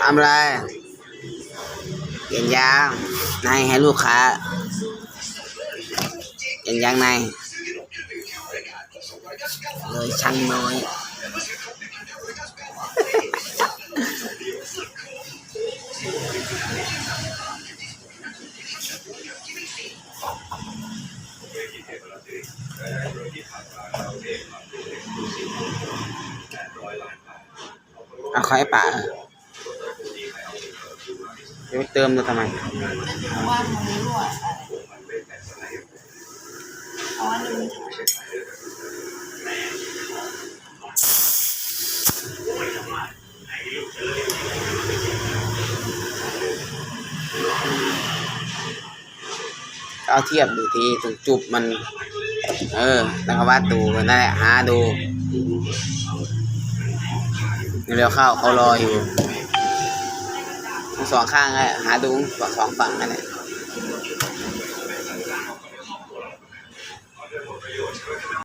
ທຳອະໄລ? ປ່ຽນຢາງໃນໃຫ້ລູກຄ້າ. ປ່ຽນຢາງໃນເລີຍຊ່າງນ້ອຍ. ເອົາເຂົ້າໃຫ້ປາ. ຈະໄປເຕີມໂດຍທຳໄມ? ເອົາທຽບດູທີ່ຕົງຈຸບມັນ ເອີ ແລ້ວກໍວັດດູ ນັ້ນແຫຼະ ຫາດູ ແລ້ວເຂົ້າ ເຂົາລໍຢູ່ ທັງສອງຂ້າງແຫຼະ ຫາດູສອງຝັ່ງນັ້ນແຫຼະ.